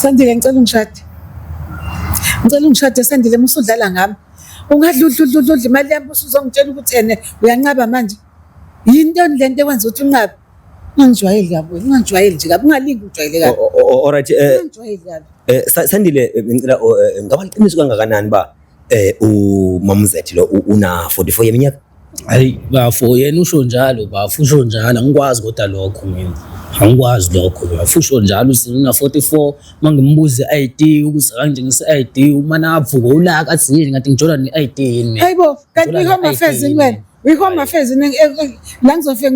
Sandile, ngicela ungishade. Ngicela ungishade Sandile, musudlala ngami. Ungadla udla udla udla udla imali yami usuzongitshela ukuthi ene uyanqaba manje. Yintoni lento ekwenza ukuthi unqabe? Ungangijwayeli kabi wena, ungangijwayeli nje kabi, ungalingi ungijwayele kabi. Alright, Ungangijwayeli kabi. Sandile, ngicela ngaba liqiniso kangakanani ba uMamzethi lo una 44 yeminyaka? Hayi bafo, yena usho njalo bafo, usho njalo, angikwazi kodwa lokho mina. Angikwazi lokho bafo, usho njalo uthi una 44. Mangimbuza i-ID ukuthi akangitshengisa i-ID, uma navuka ulaka athi yini ngathi ngijola ne-ID yini mina. Hayibo, kanti Ngijola uyi-home ne-ID affairs yini yini wena? mina? Uyi-home affairs yini la ngizofike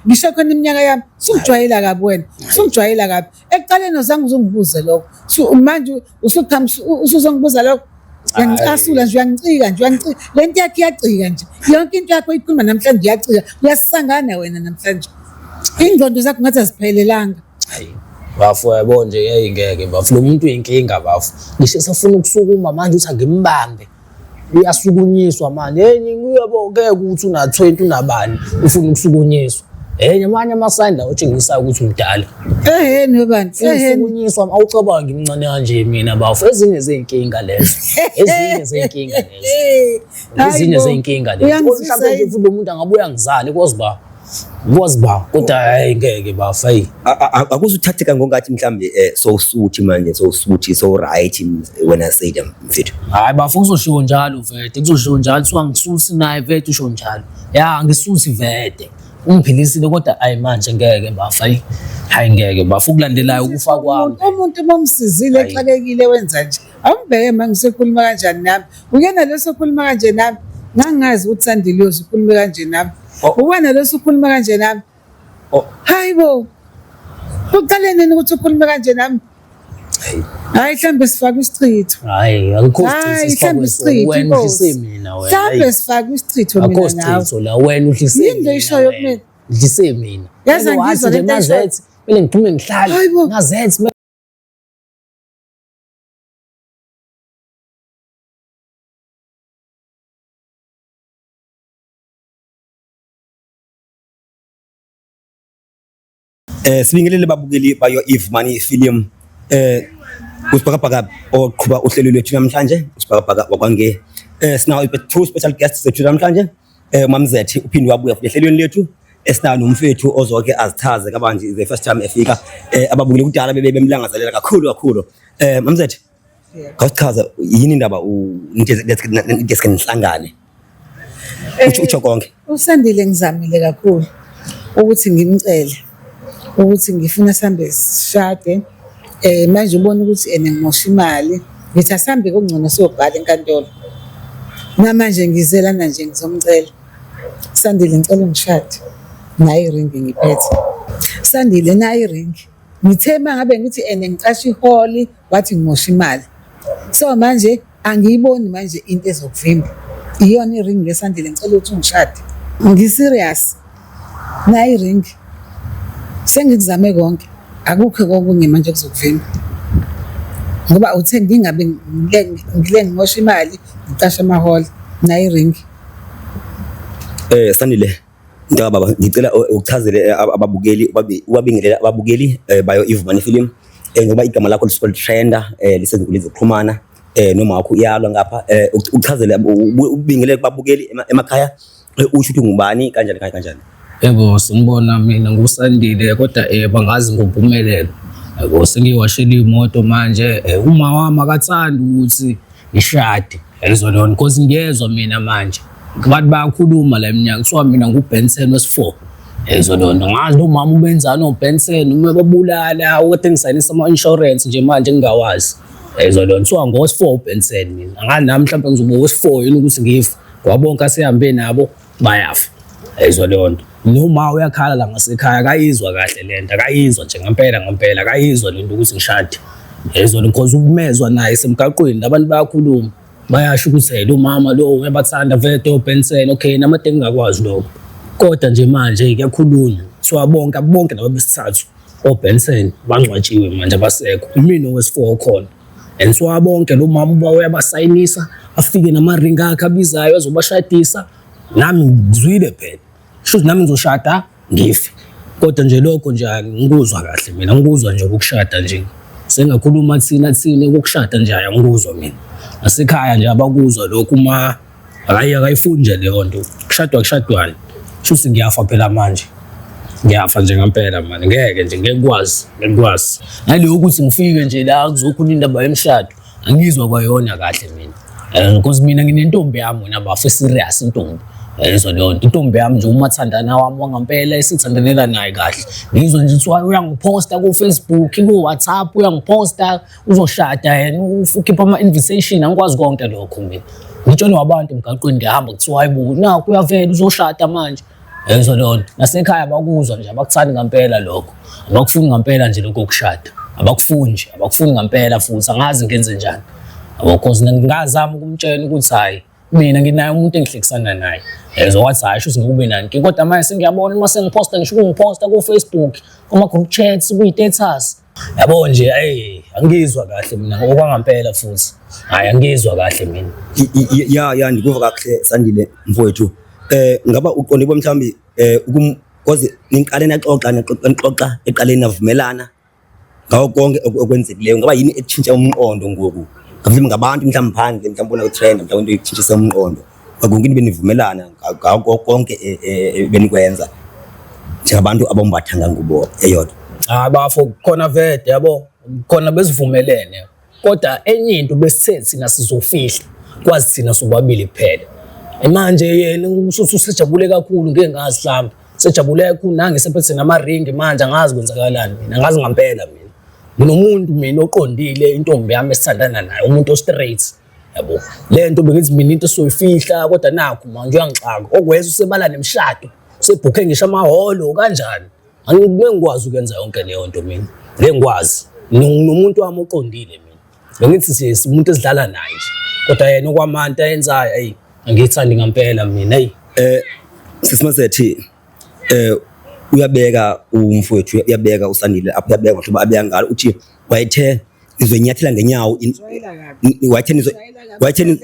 ngisho khona iminyaka yami. Sungijwayela kabi wena. Sungijwayela kabi. Ekuqaleni ozange uzungibuze lokho. So manje usuqhamuka usuzongibuza lokho. Uyangicasula nje, uyangicika nje, uyangicika. Le nto yakho iyacika nje. Yonke into yakho oyikhuluma namhlanje iyacika. Uyasangana wena namhlanje. Ingqondo zakho ngathi aziphelelanga. Hayi bafo, yabo nje, hey ngeke bafo, lo muntu uyinkinga bafo. Ngisho esafuna ukusukuma manje uthi angimbambe, uyasukunyiswa manje. Hey uyabo ngeke ukuthi una 20 unabani ufuna ukusukunyiswa. Hey, amanye amasayini lawo otshengisa ukuthi umdala. Eheni webantu, eheni. Usukunyiswa, awucabangi imncane kanje mina bafo. Ezinye zey'nkinga lezo, ezinye zey'nkinga lezo, ezinye zey'nkinga lezo. Uyangizwisa Mhlawumbe nje yini? futhi lo muntu angabuya ngizale kwazi ba, kwazi ba, kodwa hayi ngeke bafo, hayi. Akuzuthatheka ngongathi mhlambe sowusuthi manje, sowusuthi so right wena Seda mfethu. Hayi bafo, kuzoshiwo njalo vete, kuzoshiwo njalo, kuthiwa ngisusi naye vete, usho njalo. Ya ngisusi vete, ungiphilisile kodwa ayi manje ngeke bafo, hayi hayi ngeke bafo, ukulandelayo ukufa kwami. Umuntu uma umsizile Hayi. exakekile wenza nje. Awumbheke manje usekhuluma kanjani nami. Uyena lo osekhuluma kanje nami. Ngangazi ukuthi Sandile uyoze ukhulume kanje nami. Uwena lo osukhuluma kanje nami. Hayi bo. Kuqale nini ukuthi ukhulume kanje nami? Hayi mhlambe sifake isichitho. Hayi akukho Hayi, isichitho mhlambe esifakwe isichitho, wena inkosi. udlise mina wena. Mhlambe Hayi, sifake isichitho akukho mina nawe. sichitho la, wena udlise Yini le mina oyishoyo wena. kumina? Udlise mina. Yazi Kumele angizwa wathi nje lento oyishoyo. mazethi, kumele ngiphume ngihlale. Hayi bo. Ngazethi. Sibingelele babukeli bayo Ivumani Film. Usibhakabhaka oqhuba uhlelo lwethu namhlanje, usibhakabhaka wakwange. Sinawo two special guests zethu namhlanje. Mamzethi uphinde wabuya futhi ehlelweni lethu. Esinawo nomfethu ozoke azichaze kabanzi, the first time efika. Ababukeli kudala bebe bemlangazelela kakhulu kakhulu. Mamzethi, khawusichaze yini indaba nithi nihlangane. Utsho konke. USandile ngizamile kakhulu ukuthi ngimcele ukuthi ngifuna sihambe sishade. Manje ubona ukuthi ene ngimosha imali. Ngithi asambe kungcono siyobhala enkantolo. Namanje ngize lana nje ngizomcela. Sandile, ngicela ungishade. Nayi iringi ngiphethe. Sandile, nayi iringi. Ngithe mangabe ngithi ene ngiqasha iholi wathi ngimosha imali. So manje angiyiboni manje into ezokuvimba. Iyona iringi leSandile, ngicela ukuthi ungishade. Ngi-serious. Nayi iringi. Sengikuzame konke. Akukho kokunye manje okuzokuvimba. Ngoba uthe ngingabe ngile ngimosha imali ngiqashe amaholi. Nayi iringi. Sandile, mntaka baba, ngicela uchazele ababukeli, ubabingelele ababukeli bayo Ivumani Film. Ngoba igama lakho lisuke litrenda, lisezinkundleni zokuxhumana, noma wakho uyalwa ngapha, uchazele ubingelele kubabukeli emakhaya, usho ukuthi ungubani kanjani kanjani kanjani. Yebo, sinibona, mina nguSandile kodwa bangazi ngompumelelo. Yebo, sengiwashela imoto manje. Uma wami akathandi ukuthi ngishade. Yezwa lona because ngiyezwa mina manje. Abantu bayakhuluma la eminyaka kuthiwa mina ngu-Benson wesi-4. Yezwa lona, ngazi lo mama ubenzani o-Benson, uma babulala ukade ngisayinisa ama-insurance nje manje ngingawazi. Yezwa lona, kuthiwa ngowesi-4 uBenson mina. Angazi nami mhlawumbe ngizoba owesi-4 yini ukuthi ngife. Ngoba bonke asihambe nabo bayafa. Yezwa leyo nto. Noma uyakhala la ngasekhaya, akayizwa kahle lento, akayizwa nje ngempela ngempela, akayizwa lento ukuthi ngishade. Yezwa, because ukumezwa naye semgaqweni abantu bayakhuluma, bayasho ukuthi hey lo mama lo uyabathanda vele oBenson. Okay, nami ade ngingakwazi lokho, kodwa nje manje kuyakhulunywa, kuthiwa bonke bonke laba besithathu oBenson bangcwatshiwe manje, abasekho, imina owesi-4 okhona. And so bonke lo mama uba uyabasayinisa, afike namaringi akhe abizayo azobashadisa. Nami ngizwile phela, shuthi nami ngizoshada ngife, kodwa nje lokho nje angikuzwa kahle mina, ngikuzwa nje ukushada nje. Sengakhuluma thina thina kokushada nje ayangikuzwa mina. Nasekhaya nje abakuzwa lokhu uma hayi akayifuni nje leyo nto. Kushadwa kushadwana. Shuthi ngiyafa phela manje. Ngiyafa nje ngempela manje ngeke nje ngeke ngikwazi, ngeke ngikwazi. Naleyo ukuthi ngifike nje la kuzokhona indaba yemshado angizwa kwayona kahle mina. Because mina nginentombi yami wena bafo serious intombi. Yezwa leyo nto intombi yami nje umathandana wami wangampela esithandanela naye kahle. Ngizwa nje kuthiwa uyangiphosta ku-Facebook, ku-WhatsApp uyangiphosta uzoshada yena ukhipha ama-invitation angikwazi konke lokho mina. Ngitshelwa abantu emgaqweni ngiyahamba kuthiwa hayi bo nakhu uyavela uzoshada manje. Yezwa leyo nto. Nasekhaya bakuzwa nje abakuthandi ngampela lokho. Abakufuni ngampela nje lokho kushada. Abakufuni nje, abakufuni ngampela futhi angazi ngenze njani. Yabo cause ngingazama ukumtshela ukuthi hayi mina nginaye umuntu engihlekisana naye. Yezwa wathi hayi shuthi ngikube nani. Kodwa manje sengiyabona uma sengiphosta ngisho ukungiphosta ku-Facebook, kuma-group chats, kuyi-status. Yabo nje hey angizwa kahle mina okwangampela futhi. Hayi angizwa kahle mina. Ya ya ndikuva kakuhle Sandile mfowethu. Ngaba uqonde uba mhlawumbi cause niqale naxoxa nixoxa eqaleni navumelana ngawo konke okwenzekileyo, ngaba yini ekutshintsha umqondo ngoku? Mhlawumbi ngabantu mhlawumbi phandle mhlawumbi ubona kutrenda mhlawumbi into ekutshintshisa umqondo. Konke nibe nivumelana ngako konke benikwenza njengabantu abombatha ngangubo eyodwa. Hayi bafo khona vele yabo khona besivumelene kodwa enye into besithe thina sizofihla kwazi thina sobabili kuphela. Manje yena usejabule kakhulu ngeke ngazi mhlawumbe sejabule kakhulu nange sephethe namaringi manje angazi kwenzakalani mina angazi ngampela mina. Nginomuntu mina oqondile intombi yami esithandana naye umuntu o-straight yabo. Le nto bengithi mina into soyifihla kodwa nakhu manje uyangixaka okwenza usebala nemishado usebhukhe ngisho amahholo kanjani. Angeke ngikwazi ukwenza yonke leyo nto mina. Ngeke ngikwazi. Nginomuntu wami oqondile mina. Bengithi nje umuntu esidlala naye nje. Kodwa yena okwamanje ayenzayo eyi angiyithandi ngampela mina eyi. Sisimasethi uyabeka umfowethu uyabeka uSandile apho uyabeka ngohlobo abeka ngalo uthi wayethe nizonyathela ngenyawo wayethe nizo wayethe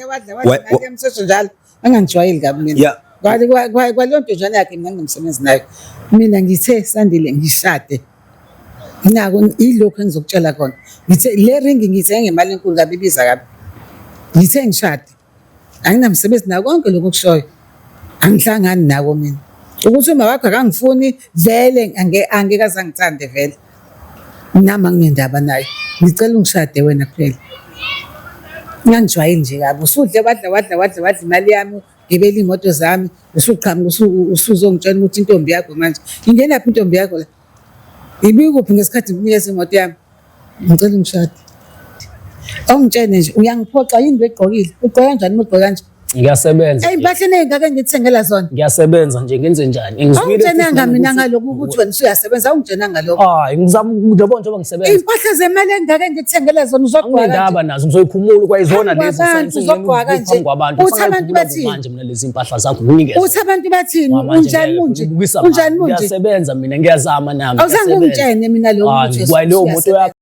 wayethe njalo angangijwayeli kabi mina. Yeah. Kwaleyo nto njalo yakhe mina ngingumsebenzi nayo. Mina ngithe Sandile ngishade. Nako ilokhu engizokutshela khona. Ngithe le ringi ngiyithenge ngemali enkulu kabi ibiza kabi. Ngithe ngishade. Anginamsebenzi nako konke lokhu okushoyo. Angihlangani nako mina. Ukuthi uma wakho akangifuni vele angeke aze angithande vele. Nami anginendaba naye. Ngicela ungishade wena kuphela. Ungangijwayeli nje kabi. Usudle wadla wadla wadla wadla imali yami, gibela iy'moto zami, usuqhamuka usuzongitshela ukuthi intombi yakho manje. Ingenaphi intombi yakho la? Ibikuphi ngesikhathi ngikunikeza imoto yami? Ngicela ungishade. Awungitshene nje uyangiphoxa yini begqokile? Ugqoka kanjani uma ugqoka kanje? Ngiyasebenza. Ey'mpahleni ey'ngaka engikuthengela zona. Ngiyasebenza nje ngenze njani? Ngizwile Awungitshenanga mina ngalokhu ukuthi wena usuyasebenza, awungitshenanga lokho. Hayi ngizama yabo njengoba ngisebenza. Iy'mpahla zemali engaka engikuthengela zona uzogqoka kanje. Anginendaba nazo ngizoyikhumula kwayizona Phambi lezi kwabantu uzogqoka kanje. phambi kwabantu. Uthi abantu bathini? Manje mina lezi mpahla zakho nginikeze. Uthi abantu bathini? Manje Unjani ngeke, munje? ngibukisa Unjani manje. munje? Ngiyasebenza mina ngiyazama nami. Awuzange ngiyasebenza. ungitshene mina lokhu Hayi, ukuthi kwaleyo moto yakho.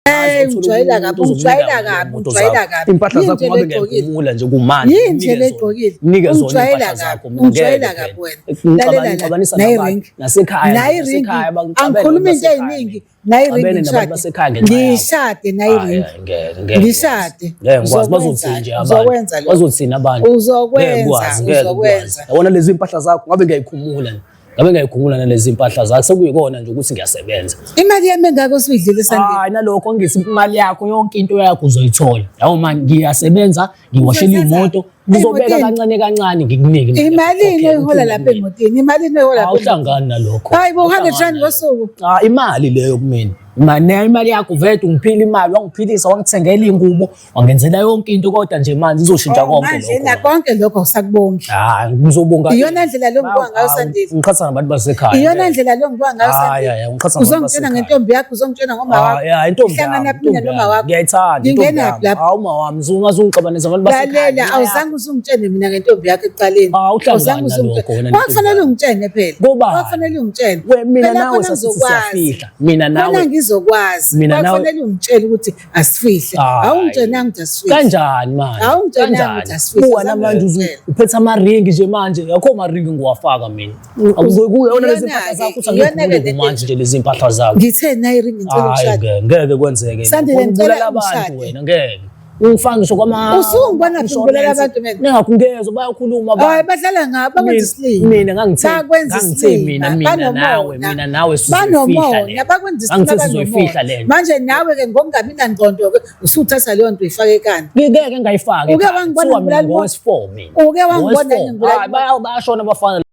Hey, ujwayela kabi, ujwayela kabi, ujwayela kabi. Impahla Yini zakho nje ngabe legqokile? ngiyakhumula nje kumanje. Yini nje legqokile? Nike zona Ungijwayela impahla kabi, zakho. mina ungijwayela ngeke kabi phela. wena. Lalela la, Ngixabanisa nayi nabantu ringi. nasekhaya Nayi ringi. nasekhaya bangixabene Angikhulumi into nabasekhaya ey'ningi. mina. Nayi ringi Xabene nabantu ngishade. basekhaya ngenxa yakho. Ngishade nayi Hayi, ringi. hayi, ngeke, ngeke Ngishade. ngikwazi. Ngeke ngikwazi Uzokwenza, bazothini nje abantu. uzokwenza lokho. Bazothini abantu. Ngeke Uzokwenza, ngikwazi, ngeke ngikwazi. uzokwenza. Yabona lezi mpahla zakho ngabe ngiyayikhumula nje. Ngabe ngiyayikhumula nalezi mpahla zakho sekuyikona nje ukuthi ngiyasebenza. Imali yami engaka osuyidlile esandleni. Hayi nalokho ngithi imali yakho yonke into yakho uzoyithola. Yawo mani ngiyasebenza, ngiwashela Uzoyithatha imoto, ngizobeka emotini? kancane kancane ngikunike imali yakho. Imalini Ukhokhe, oyihola lapha uphume emotini? Imalini oyihola lapha emotini? Awuhlangani nalokho. Hayi bo, 100 rand Awuhlangani ngosuku. Ah, imali leyo kumina. Imali nayo imali yakho vele ungiphila imali, wangiphilisa, wangithengela iy'ngubo, wangenzela yonke into kodwa nje manje izoshintsha Oh, konke manje lokho. na konke lokho awusakubongi. Hayi, ngizobonga. Iyona ndlela lo ngibuka ngayo Sandile. Ngiqhatha nabantu basekhaya. Iyona ndlela lo ngibuka ngayo Hayi, Sandile. hayi, ngiqhatha nabantu Uzongitshela basekhaya. ngentombi yakho, uzongitshela ngoma wakho. Ah, ya, intombi yami, Ngihlangana phi mina intombi noma yami. wakho? Ngiyayithanda intombi Ngingenaphi yami. lapho? Hawu uma wami, ungazungixabanisa nabantu basekhaya. Lalela, awuzange usungitshene mina ngentombi yakho ekuqaleni. Ah, awuhlangani Awuzange nalokho usungitshene. wena Kwakufanele nentombi ungitshene phela. Kobani? Kwakufanele ungitshene. We mina Phela nawe khona sasithi ngizokwazi. siyafihla. Mina nawe Khona ngizokwazi. Mina nawe- Kwakufanele ungitshele ukuthi asifihle. Hayi. Awungitshenanga ukuthi asifihle. Kanjani manje? Awungitshelanga Kanjani? ukuthi asifihle, Buka zange namanje ungitshele. uphethe amaringi nje manje. Akho maringi ngiwafaka mina. Akuyona lezi mpahla zakho uthi angeke Iyona-ke ngikhulule manje nje lezi mpahla zakho. Ngithe nayi ringi ngicela Hayi ukushada. ngeke ngeke kwenzeke. Sandile, Ufuna ngicela ukubulala abantu ungishade. wena ngeke. Ungifaka ngisho kwama Usungibona phi ngibulala abantu mina? Ningakungezwa bayakhuluma Hayi abantu. badlala ngabo bakwenza isilima. Mina ngangithe Bakwenza ngangithe isilima. mina mina nawe Banomona. mina nawe sizoyifihla Banomona le. bakwenza isilima Ngangithe sizoyifihla banomona. le. Manje nawe ke ngokungabi nangqondo ke usuthatha leyo nto uyifake ekhanda. Ngeke ngayifaki. Uke wangibona Kuthiwa mina ngibulala ngowesi-4 mina. Uke wangibona Ngowesi-four. ngibulala Hayi, bayashona abafana.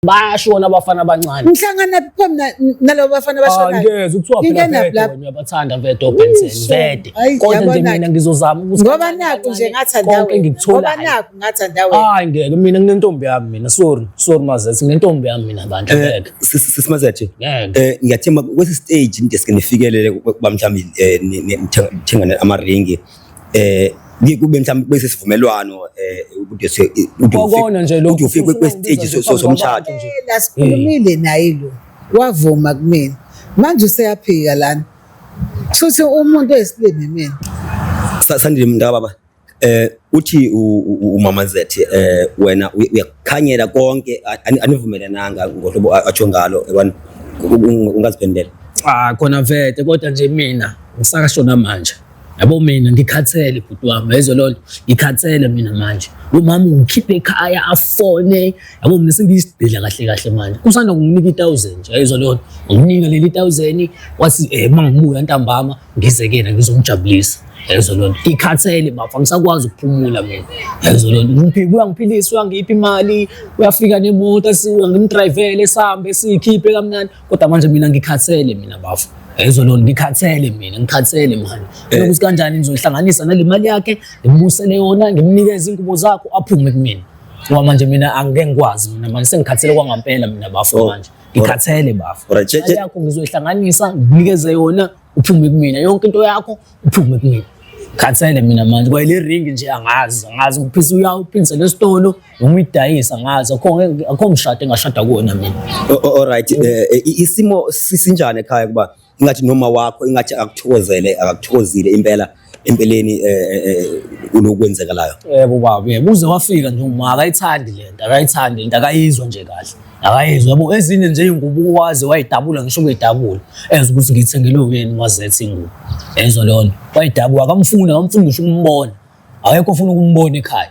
Bayashona abafana abancane. Ngihlangana phi pho mina nalabo bafana abashonayo? Angeze kuthiwa phela Ngingena vede lapho. wena uyabathanda vede oBenson Usho. vede. Hayi, Kodwa nje yabona-ke. mina ngizozama ukuthi Ngoba kancane nakhu nje kancane ngathanda konke wena. Ngoba engikutholayo. nakhu ngathanda wena. Hayi ngeke mina nginentombi yami mina sorry sorry Mazethe nginentombi yami mina bandla ngeke. Sisimazethe Ngeke. Ngiyathemba kwesi stage nje nifikelele kuba mhlawumbe nithengane amaringi kube mhlawumbe kwesi sivumelwano ukuthi Kwakona nje lokhu ukuthi ufike kwesi stage somshado. La sikhulumile naye lo. Wavuma kumina. Manje useyaphika lana. Futhi umuntu oyisilimi mina. Sandile mntaka baba uthi umama Zethe wena uyakukhanyela konke anivumelananga ngohlobo atsho ngalo yabona ungaziphendela. Ah khona vete kodwa nje mina ngisakashona manje. Yabo mina ngikhathele bhuti wami yezwa lonto ngikhathele mina manje. Lo mama ungikhiphe ekhaya afone yabo mina sengiyisigqila kahle kahle manje. Kusanda kunginika i1000 nje yezwa lonto. Nginika leli 1000 wathi mangibuya ntambama ngize kuyena ngizomjabulisa. Yezwa lonto ngikhathele bafo angisakwazi ukuphumula mina. Yezwa lonto ngiphika uyangiphilisa uyangipha imali uyafika nemoto ngimdrivele sihambe siyikhiphe kamnandi kodwa manje mina ngikhathele mina bafo. Yezwa lonto ngikhathele mina ngikhathele manje. Ukuthi kanjani ngizoyihlanganisa nale mali yakhe ngibusele yona ngimnikeze ingubo zakho aphume kumina. Ngoba manje mina angeke ngikwazi mina manje sengikhathele kwangampela mina bafo manje. Ngikhathele bafo. Imali yakho ngizoyihlanganisa ngikunikeze yona uphume kumina yonke into yakho uphume kumina. Khathele mina manje kwayile ring nje angazi angazi ngiphisa uyawuphindisela esitolo noma uyidayisa angazi akho mshado engashada kuwona mina. Alright isimo sinjani ekhaya kuba ingathi noma wakho ingathi akuthokozele akakuthokozile impela empeleni ulokwenzekalayo. Yebo baba yebo uze wafika nje uma akayithandi lento akayithandi lento akayizwa nje kahle akayizwa yabo ezinye nje ingubo waze wayidabula ngisho ukuyidabula ezwa ukuthi ngithengele uyena wazethe ingubo ezwa lona wayidabula akamfuni akamfuni ngisho ukumbona akekho ofuna ukumbona ekhaya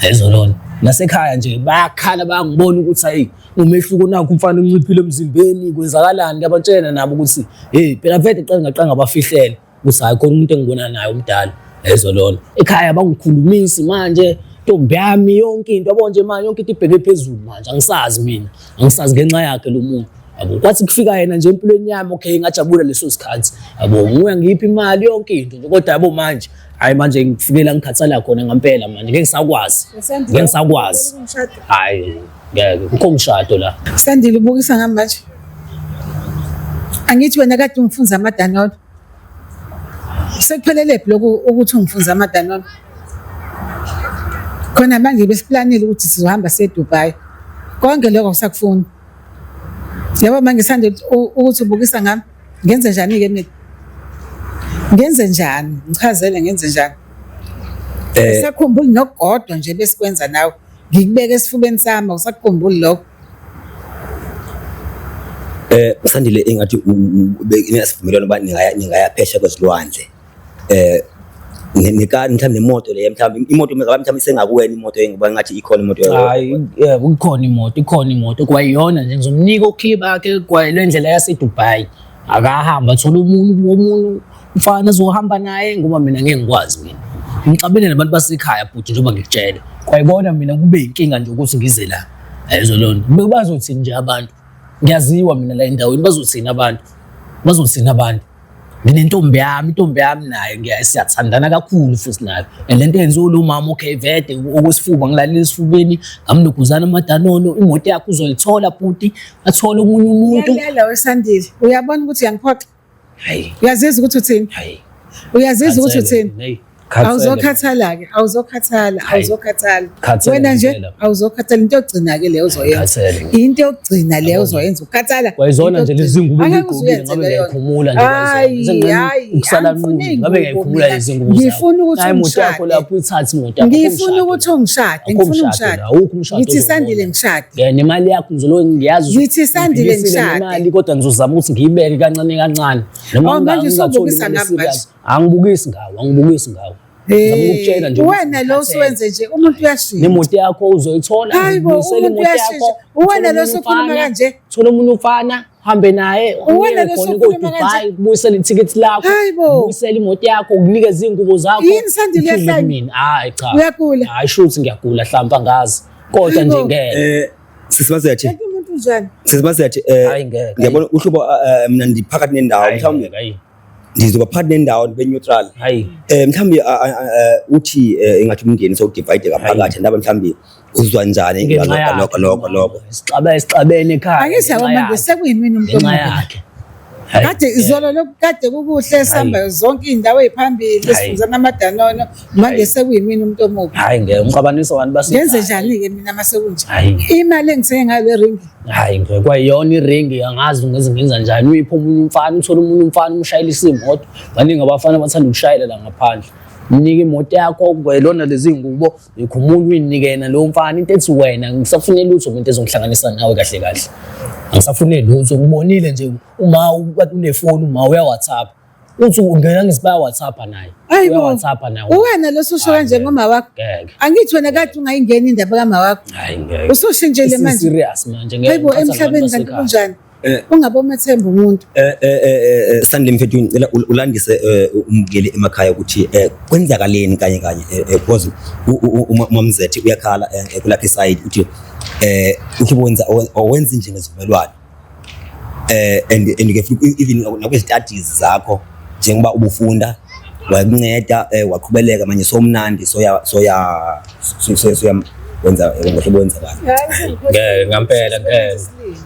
ezwa lona nasekhaya nje bayakhala bayangibona ukuthi hayi umehluko nakho umfana unciphile emzimbeni kwenzakalani ngiyabatshela nabo ukuthi hey phela vele qala ngaqala ngabafihlela ukuthi hayi khona umuntu engibona naye omdala ezwa lona ekhaya bangikhulumisi manje ntombi yami yonke into yabo nje manje yonke into ibheke phezulu manje angisazi mina angisazi ngenxa yakhe lo muntu yabo kwathi kufika yena nje empilweni yami okay ngajabula leso sikhathi yabo nguye ngiphi imali yonke into nje kodwa yabo manje hayi manje ngifikela ngikhathala khona ngempela manje ngeke ngisakwazi ngeke ngisakwazi hayi ngeke kukho umshado la. Sandile ubukisa ngami manje. Angithi wena kade ungifunza amadanolo. Sekuphelele phi lokhu ukuthi ungifunza amadanolo? Khona manje besiplanile ukuthi sizohamba siye eDubai. Konke lokho ngisakufuni. Yabo manje Sandile ukuthi ubukisa ngami ngenze njani ke mina? Ngenze njani? Ngichazele ngenze njani? Usakhumbuli nokugodwa nje besikwenza nawe. Ngikubeke esifubeni sami awusakukhumbuli lokho. Sandile engathi inasivumelwano uba ningaya phesheya kwezilwandle. Nekani mhlawumbe nemoto le mhlawumbe imoto mhlawumbe isengakuwena imoto ngoba ngathi ikhona imoto. Hayi yebo ikhona imoto ikhona imoto kwayiyona nje ngizomnika okhiye bakhe kwale ndlela yaseDubai. Akahamba athola umuntu omunye umfana azohamba naye ngoba mina ngeke ngikwazi mina. Ngixabene nabantu basekhaya bhuti njengoba ngikutshela. Kwayibona mina kube inkinga nje ukuthi ngize la. Ayizwa loo nto. Bazothini nje abantu? Ngiyaziwa mina la endaweni bazothini abantu? Bazothini abantu? Nginentombi yami, intombi yami naye siyathandana kakhulu futhi nayo. And lento yenziwa lo mama okay vede okwesifuba ngilalele esifubeni ngamnuguzana amadanono imoto yakhe uzoyithola bhuti athole omunye umuntu. Uyalala weSandile. Uyabona ukuthi uyangiphoxa? Hayi. Uyazizwa ukuthi uthini? Hayi. Uyazizwa ukuthi uthini? Khathele. Awuzokhathala-ke, awuzokhathala, Hayi. awuzokhathala. Khathele Wena nje ngempela. awuzokhathala, into yokugcina-ke leyo ozoyenza. Khathele. Into yokugcina leyo ozoyenza, ukukhathala. Kwayizona into nje yokugcina. lezi ngubo Angeke engiyigqokile uzuyenze ngabe leyo. ngiyayikhumula nje kwayizona. Hayi, Senginqena hayi, ukusala angifuni nqunu ngabe iy'ngubo ngiyayikhumula mina. lezi ngubo zakho. Ngifuna ukuthi Nayi imoto yakho ungishade. lapho uyithathe imoto yakho. Ngifuna ukuthi ungishade, Akho ngifuna umshado ungishade. la, awukho umshado Ngithi ozowubona. Sandile ngishade. Yeah, nemali yakho ngizoloku ngiyazi ukuthi Ngithi Sandile ngiphilisile ngishade. nemali kodwa ngizozama ukuthi ngiyibeke kancane kancane. Noma Oh, manje ngingatholi usubukisa imali ngami manje. serious. Angibukisi ngawo, angibukisi ngawo. Ngizama ukukutshela nje ukuthi Wena lo ngikhathele. usuwenze nje umuntu uyashintsha. Nemoto yakho uzoyithola, Hayi bo, ngibuyisele umuntu imoto uyashintsha. yakho, Uwena uthole lo omunye osukhuluma umfana, kanje. Thola omunye umfana, hambe naye, Uwena uye lo khona osukhuluma ko-Dubai, kanje. kubuyisele ithikithi lakho, Hayi bo. kubuyisele imoto yakho, ukunikeze iy'ngubo zakho. Yini Sandile uphume uyahlanya? kumina. Hayi cha. Uyagula? Hayi shuthi ngiyagula hlampe angazi. Kodwa Hayi nje bo. ngeke. Sisibazethe Kanti umuntu unjani? sisibazethe Hayi ngeke. ngiyabona uhlobo mina ndiphakathi nendawo Hayi mhlawumbe ngeke, hayi. ndizoba phakathi nendawo ndibe neutral. Hayi. Mhlawumbe uthi engathi umndeni sowudivide ngaphakathi ndaba mhlawumbe uzwa njani Ngenxa ngalokho yakhe lokho lokho lokho. Sixabe sixabene ekhaya. Angithi yabo ngenxa manje yakhe. sekuyimina umuntu Ngenxa omubi. yakhe. Hayi, Kade izolo lokhu kade kukuhle sihamba zonke iy'ndawo ey'phambili Hayi. sifuzana amadanono manje Hayi. sekuyimina umuntu omubi. Hayi ngeke umxabanisa abantu base. Ngenze njani-ke mina uma sekunje? Hayi. Imali engithenge ngayo le ringi Hayi ngeke kwayona iringi angazi ngize ngenza njani uyiphe omunye umfana uthole omunye umfana umshayelise imoto. Baningi abafana abathanda ukushayela la ngaphandle. Mnike imoto yakho kwelona lezi ngubo uyikhumula uyinike yena lowo mfana into ethi wena ngisafune lutho into ezongihlanganisa nawe kahle kahle. Angisafune lutho ngibonile nje uma unefoni uma uya WhatsApp. Uthi ungena ngisibaya WhatsApp naye. Hayi bo. Uya WhatsApp naye. Uwena lo osusho Hayi, kanje ngeke. ngoma wakho. Ngeke. Angithi wena kade ungayingeni indaba kama wakho. Hayi ngeke. Usushintshile manje. Serious manje ngeke. Hayi bo ngiphatha emhlabeni ngabantu kanti basekhaya. kunjani? Ungabomethemba umuntu. Sandile mfethu ngicela ulandise umbukeli emakhaya ukuthi kwenzakaleni kanye kanye because uMamzethe uyakhala kulapha iside uthi uthi wenza owenza nje ngezivumelwano and ke futhi even nakwi studies zakho njengoba ubufunda wakunceda waqhubeleka manje somnandi soya soya soya soya wenza ngohlobo wenza kahle. Ngeke ngampela ngeke.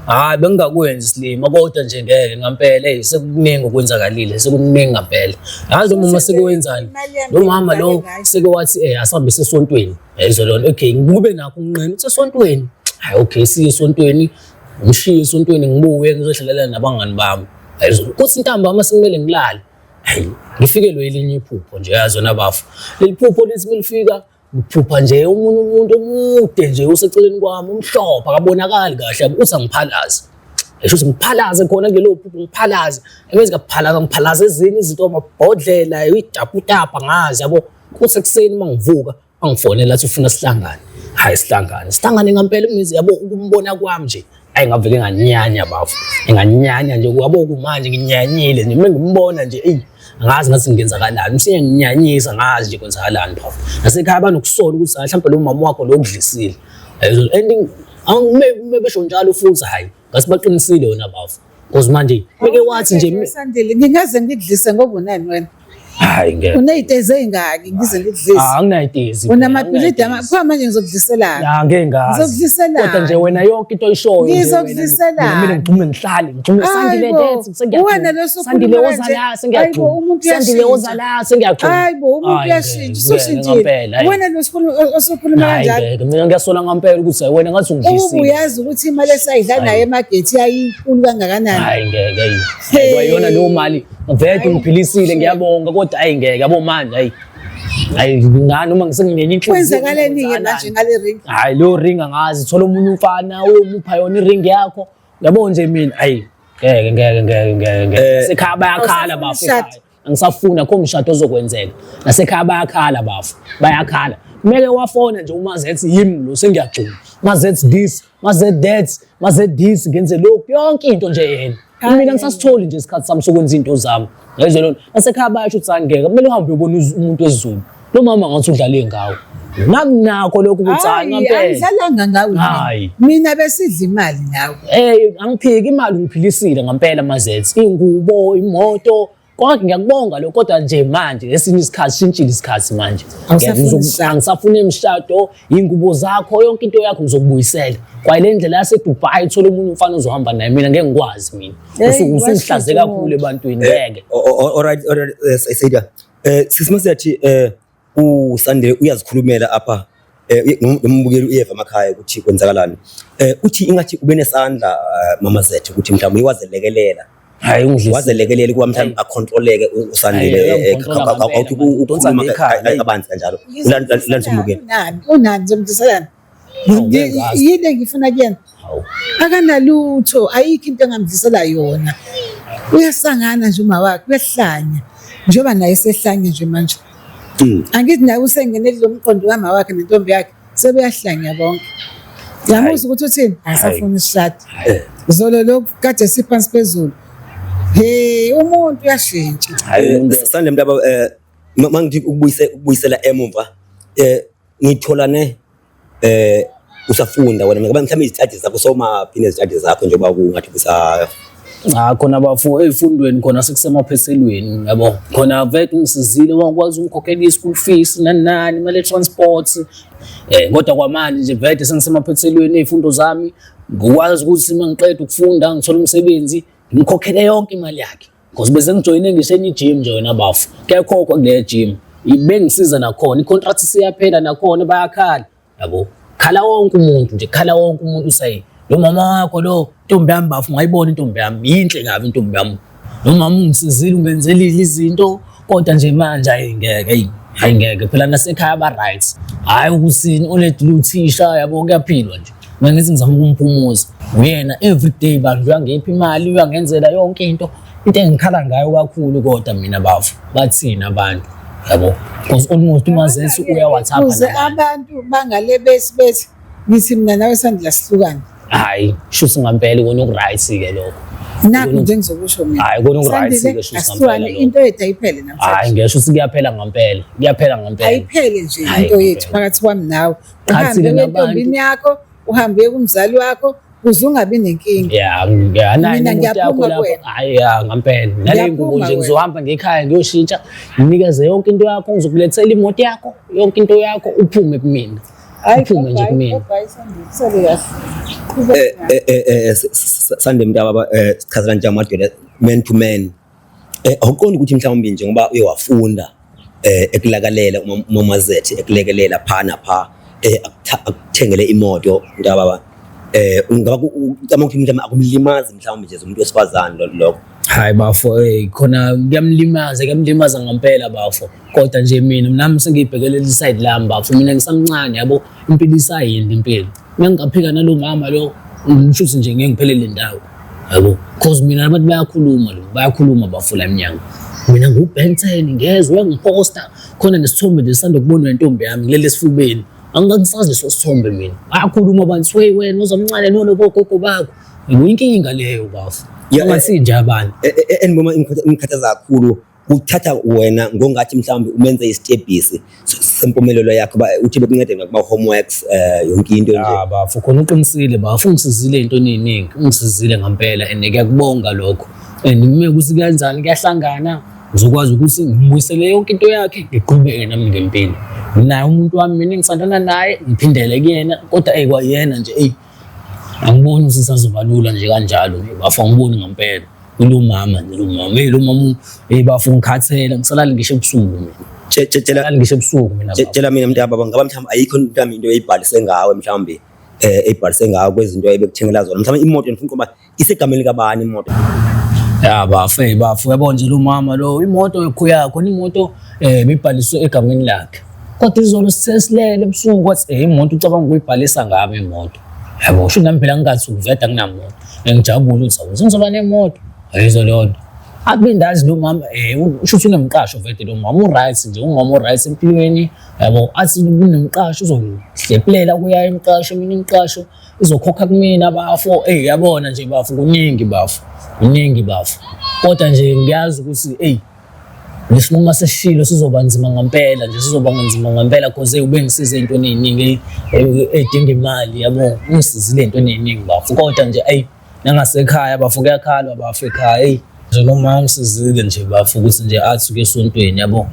Hayi bengingakwenzi isilima kodwa nje ngeke ngampela hey sekuningi okwenzakalile sekuningi ngampela. Yazi lo mama sekwenzani? Lo mama lo seke wathi asambe sesontweni. Yayizwa lona okay kube nakho unqena uthi esontweni. Hayi okay siye esontweni ngishiye esontweni ngibuye ngizohlalela nabangani bami. Yayizwa kuthi ntambama sekumele ngilale. Hayi ngifikelwe elinye iphupho nje yazi wena bafo. Leli phupho lithi melifika ngiphupha nje omunye umuntu omude nje useceleni kwami umhlophe akabonakali kahle yabo uthi angiphalaze. Esho ukuthi ngiphalaze khona kulelo phupho ngiphalaze. Engenzi ngaphalaza ngiphalaze ezinye izinto amabhodlela idaputapa ngazi yabo. Kuthi ekuseni uma ngivuka angifonela athi ufuna sihlangane. Hayi sihlangane. Sihlangane ngempela imizi yabo ukumbona kwami nje. Hayi ngavele nganyanya bafo. Nganyanya nje yabo kumanje nginyanyile nje mengimbona nje eyi angazi ngathi ngenzakalani. Useyanginyanyisa ngazi nje kwenzakalani bafo. Nasekhaya banokusola ukuthi hayi mhlawumbe lo mama wakho lo okudlisile. And angime besho njalo futhi hayi ngathi baqinisile wena bafo. Because manje beke wathi nje Sandile ngingaze ngikudlise ngoba unani wena? Hayi ngeke. Uney'tezi ey'ngaki ngize ngikudlise? Ah anginayitezi. Unamabhilidi pho manje ngizokudliselani? Ah ngeke ngazi. Ngizokudliselani? Kodwa nje wena yonke into oyishoyo nje wena, Ngizokudliselani? mina kumele ngigxume ngihlale ngigxume Sandile Hayi bo, that sengiyagxuma. wena lo osukhuluma Sandile woza kanje. la Hayi bo, sengiyagxuma. umuntu Sandile woza uyashintsha. la sengiyagxuma. Hayi bo umuntu Hayi, uyashintsha ngeke, usushintshile. ngempela, hayi. Wena lo osukhuluma Hayi kanjalo. ngeke mina ngiyasola ngampela ukuthi hayi wena ngathi Uma ungidlisile. uyazi ukuthi imali esayidla Hayi. nayo emagethi yayinkulu kangakanani. Hayi ngeke hayi. Hey. Kwayona leyo mali vele ungiphilisile ngiyabonga kodwa hayi ngeke yabo manje hayi. Hayi ngani uma ngisenginenye inhliziyo. Kwenzakaleni-ke manje ngale ring? Hayi leyo ring angazi thola omunye umfana uyomupha yona iring yakho. Yabo nje mina hayi ngeke ngeke ngeke ngeke ngeke. Sekhaya bayakhala Awusafuni bafo. umshado? ekhaya. Angisafuni akho umshado ozokwenzeka. Nasekhaya bayakhala bafo. Bayakhala. Kumele wafona nje uma zethi yimi lo sengiyagxuma. Mazethi this, mazethi that, mazethi this ngenze lokhu yonke into nje yena. Mina ngisasitholi nje isikhathi sami sokwenza into zami. Ngezwe lona. Nasekhaya bayasho ukuthi angeke kumele uhambe uyobona umuntu wesiZulu. Lo mama ngathi udlale ngawo. Nami nakho lokhu ukuthi hayi Hayi, ngampela. angidlalanga ngawe mina. Hayi. Mina besidla imali nawe. Angiphiki imali ungiphilisile ngampela mazethi. Ingubo, imoto, konke ngiyakubonga lokho kodwa nje manje esinye isikhathi shintshile isikhathi manje. Awusafuni umshado. Angisafuni imishado, ingubo zakho, yonke into yakho ngizokubuyisela. Kwaye le ndlela yaseDubai thola omunye umfana ozohamba naye mina ngeke ngikwazi mina. Hey, Usuke usungihlaze washintsha kakhulu umuntu. ebantwini ngeke. Alright alright Saida. Sisimasethi uSandile uyazikhulumela apha nombukeli uyeva emakhaya ukuthi kwenzakalani. Uthi ingathi ube nesandla mama Zethu ukuthi mhlawumbe uye wazelekelela. Hayi, ungidlisa. Wazelekelela ukuba mhlawumbe akhontroleke uSandile. Hayi, uyangikhontrola ngempela, awuthi man. Udonsa ukhuluma ngekhala, hey. kabanzi kanjalo. Ulandisa umbukeli. Unani, unani ngizomdliselana? Hawu, ngeke ngazi. Yini engifuna kuyena? Hawu. Akanalutho, ayikho into engamdlisela yona. Uyasangana nje uma wakhe, uyahlanya. Njengoba naye sehlanya nje manje. Angithi naye usengene kulo mqondo kama wakhe nentombi yakhe, sebeyahlanya bonke. Yamuzwa ukuthi uthini? Asafuna isishado. Zolo lokhu kade siphansi phezulu. Hey, umuntu uyashintsha. Hayi, umuntu. Sandile mntaba, mangithi ukubuyisela emumva, ngitholane usafunda wena, ngoba mhlawumbe izitshadi zakho somaphi nezitshadi zakho njengoba kungathi kusa Cha, khona bafo, ey'fundweni khona sekusemaphethelweni yabo. Khona vele ungisizile, wakwazi ukungikhokhela i-school fees nani nani, imali ye-transport. Kodwa kwamanje nje vele sengisemaphethelweni ey'fundo zami, ngikwazi ukuthi uma ngiqeda ukufunda ngithola umsebenzi, ngimkhokhele yonke imali yakhe. Because bese ngijoyine ngisho enye i-gym nje wena bafo. Kuyakhokhwa kule gym. Bengisiza nakhona, i-contract siyaphela nakhona bayakhala. Yabo. Khala wonke umuntu nje, khala wonke umuntu usayi. Lo mama wakho lo, intombi yami bafo, ungayibona intombi yami, yinhle kabi intombi yami. Lo mama ungisizile, ungenzelile izinto, kodwa nje manje hayi ngeke, hey, hayi ngeke. Phela nasekhaya ba right. Hayi ukuthi oledi luthisha yabo, kuyaphilwa nje. Mina ngithi ngizama ukumphumuza. Uyena every day bandla uyangipha imali, uyangenzela yonke into. Into engikhala ngayo kakhulu kodwa mina bafo, bathini abantu? Yabo. Because almost uMazethu uya WhatsApp Kuze nabantu. abantu bangale bethi bethi ngithi mina nawe Sandile sihlukane. Hayi, shuthi ngampela ikona oku-right ke lokho. Nakho nje engizokusho mina. Hayi, kona oku-right Sandile, ke shuthi asihlukane, ngampela lokho. into yethu ayiphele namhlanje. Hayi, ngisho ukuthi kuyaphela ngampela. Kuyaphela ngampela. Ayiphele nje Hhayi, into yethu ngempela. phakathi kwami nawe. Qhathile Uhambe nabantu. entombini yakho, uhambe kumzali wakho, kuze ungabi nenkinga. Ya, ya, nayi Mina imoto yakho ngiyaphuma lapho. kuwena. Hayi, ya, ngampela. Nale ngubo Ngiyaphuma nje kuwena. ngizohamba ngekhaya ngiyoshintsha, nginikeze yonke into yakho, ngizokulethela imoto yakho, yonke into yakho, uphume kumina. Hayi, Uphume nje bye-bye, kumina. bye-bye, Sandile. Sale kahle. Qhubeka. Sande mntaba, sichazela nje amadoda, man to man. Awuqondi ukuthi mhlawumbe njengoba uye wafunda ekulakalela umama Zethu, ekulekelela pha napha, akuthengele imoto mntaba, ungaba ucabanga ukuthi mhlawumbe akumlimazi mhlawumbe nje umuntu wesifazane lokho? Hayi bafo, khona kuyamlimaza, kuyamlimaza ngempela bafo. Kodwa nje mina nami sengiyibhekelela i-side lami bafo. Mina ngisamncane yabo, impilo isayinde impilo. Uma ngingaphika nalo mama lo, ngisho ukuthi nje ngeke ngiphelele ndawo. Yabo, because mina abantu bayakhuluma lo, bayakhuluma bafo la emnyango. Mina ngu-Ben 10 ngezwe uyangiposta khona nesithombe nje sisanda kubonwa intombi yami ngilele esifubeni. Angisazi leso sithombe mina. Bayakhuluma abantu, hey wena uzomncane nono bogogo bakho. Inkinga leyo bafo. Ya, Ungathi nje abantu. Eniboma imkhathaza kakhulu uthatha wena ngongathi mhlawumbe umenze isitebhisi sempumelelo yakho, uthi bekuncede ngakuma homeworks, yonke into nje. Ya bafo, khona uqinisile bafo, ungisizile ey'ntweni ey'ningi, ungisizile ngampela and ngiyakubonga lokho. And uma ukuthi kuyenzani kuyahlangana, ngizokwazi ukuthi ngibuyisele yonke into yakhe, ngiqhubeke nami ngempilo. Naye umuntu wami mina engisandana naye, ngiphindele kuyena, kodwa eyi kwayena nje eyi angiboni ukuthi sazoba lula nje kanjalo nje bafo, angiboni ngampela. Kulo mama nje, lo mama, hey lo mama, hey bafo ngikhathele, ngisalali ngisho ebusuku mina. Tshela Ngisalali ngisho ebusuku mina bafo. Tshela mina mntaba, ngaba mhlawumbe ayikho mhlawumbe into eyibhalise ngawe, mhlawumbe eyibhalise ngawe kwezinto ebekuthengela zona, mhlawumbe imoto, ngifuna ukuba isegameni kabani imoto? Ya bafo, hey bafo, uyabona nje lo mama lo, imoto yakho khona imoto ibhaliswe egameni lakhe. Kodwa izolo sisesilele ebusuku wathi imoto ucabanga ukuyibhalisa ngami imoto. Yabo, usho nami phela ngingathi ukuveda kunamoto. Ngijabule ukuthi awu sengizoba nemoto. Ayizo leyo nto. Akundazi lo mama usho ukuthi unemqasho vele lo mama, u-right nje, umama o-right empilweni. Yabo, athi kunemqasho uzohlephulela kuya emqasho, mina imiqasho izokhokha kumina bafo. Yabona nje bafo, kuningi bafo, kuningi bafo. Kodwa nje ngiyazi ukuthi lesinqumo sesishilo sizoba nzima ngempela nje, sizoba nzima ngempela because ubengisiza ey'ntweni ey'ningi ey'dinga imali yabo, ungisizile ey'ntweni ey'ningi bafo. Kodwa nje eyi nangasekhaya bafo kuyakhalwa bafo ekhaya, eyi nje lo mama ungisizile nje bafo ukuthi nje athi uke esontweni yabo,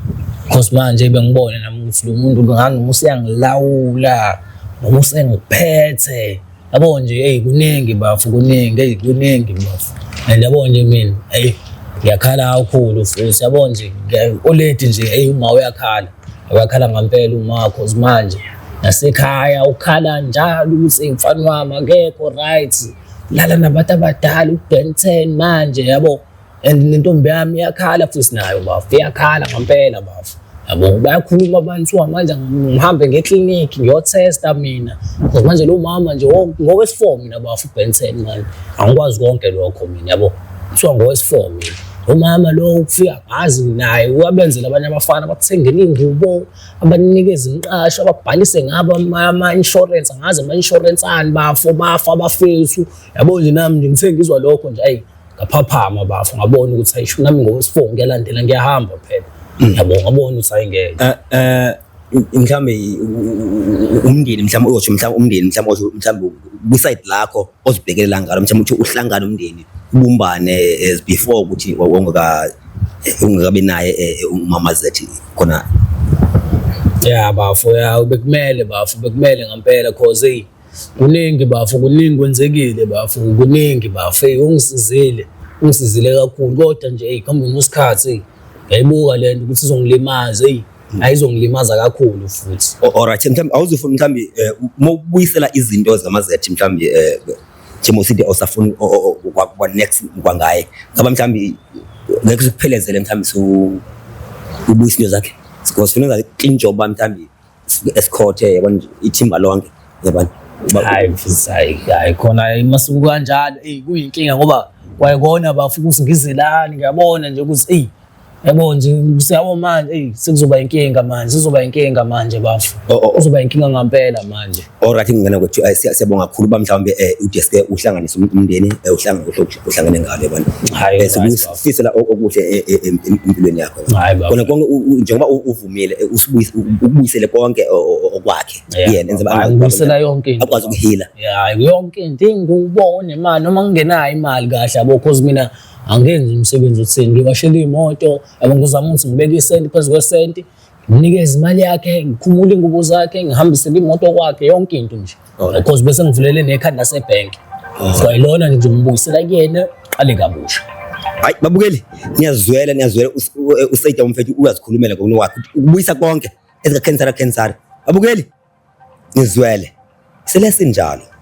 because manje bengibone nami ukuthi lo muntu nganoma useyangilawula noma usengiphethe yabo nje. Eyi kuningi bafo, kuningi, eyi kuningi bafo. And yabo nje mina eyi ngiyakhala kakhulu futhi yabo nje oledi nje eyi uma uyakhala Uyakhala ngampela uma, cause manje nasekhaya ukhala njalo ukuthi mfana wami akekho right, lala nabantu abadala u-Ben 10 manje, yabo. And nentombi yami iyakhala futhi nayo bafo, iyakhala ngampela bafo, yabo. Bayakhuluma abantu manje, ngihambe ngeklinikhi ngiyothesta mina, because manje lo mama nje ngowesi-4 mina bafo, u-Ben 10 manje angikwazi konke lokho mina, yabo. Kuthiwa ngowesi-4 mina, umama lo ufika ngazi naye uyabenzela abanye abafana, abakuthengela iy'ngubo, abanikeza imiqasho, ababhalise ngabo ama-insurance, angazi ama-insurance ani bafo, bafa abafethu, yabo nje. Nami nje ngithe ngizwa lokho nje, ayi, ngaphaphama bafo, ngabona ukuthi ayisho nami ngowesi-4 ngiyalandela, ngiyahamba phela, yabo. Ngabona ukuthi ayingeke. Mhlambe umndeni, mhlawumbe uyosho, mhlawumbe umndeni, mhlawumbe osho, mhlawumbe kwi-side lakho ozibhekelela ngalo, mhlawumbe uthi uhlangane umndeni ubumbane as before ukuthi ungakabi naye umama Zethi khona. Ya bafo, ya, bekumele bafo, bekumele ngampela, cause hey, kuningi bafo, kuningi kwenzekile bafo, kuningi bafo. Hey, ungisizile, ungisizile kakhulu, kodwa nje hey, kuhamba kwesikhathi, hey, ngiyayibuka le nto ukuthi izongilimaza, hey, ayizongilimaza kakhulu futhi. Alright, mhlawumbe awuzufuna mhlawumbe uma ubuyisela izinto zamazethi, mhlawumbe njengoba usithi awusafuni kwa next kwangaye, ngaba mhlawumbe ngeke sikuphelezele, mhlawumbe su ubuyisa into zakhe, because funeka clean job mhlawumbe esikhothe, yabona, ithimba lonke, yabona. Hayi mfisi, hayi, hayi khona masuku kanjalo, eyi, kuyinkinga ngoba kwayikona bafo ukuthi ngizelani, ngiyabona nje ukuthi eyi, yabo nje, siyabo manje, eyi, sekuzoba inkinga manje, sizoba inkinga manje bafo. Oh. Kuzoba inkinga ngampela manje. Alright, ngingena kwethu, siyabonga kakhulu uba mhlawumbe udeske uhlanganise umndeni, uhlangane ngalo, yabona. Hayi, right, bafo. Sikufisela okuhle empilweni yakho. Hayi bafo. Kona konke njengoba uvumile, ukubuyisele konke okwakhe yena enze Hayi, ngibuyisela yonke into. Akwazi ukuhila. Ya, yonke into, ingubo nemali, noma ngingenayo imali kahle, yabo, cause mina angenzi umsebenzi otheni, ngiwashela iy'moto, yabo, ngizama ukuthi ngibeke isenti phezu kwesenti, ngimnikeze imali yakhe, ngikhumule iy'ngubo zakhe, ngihambisele imoto kwakhe, yonke into nje, because bese ngivulele nekhadi lasebhenki, so yilona nje ngimbuyisela kuyena, qale kabusha. Hayi babukeli, niyazwela, niyazwela, usayida umfethu uyazikhulumela ngokunowakhe ukubuyisa konke ezikakhensara khensara. Babukeli, nizwele selesinjalo.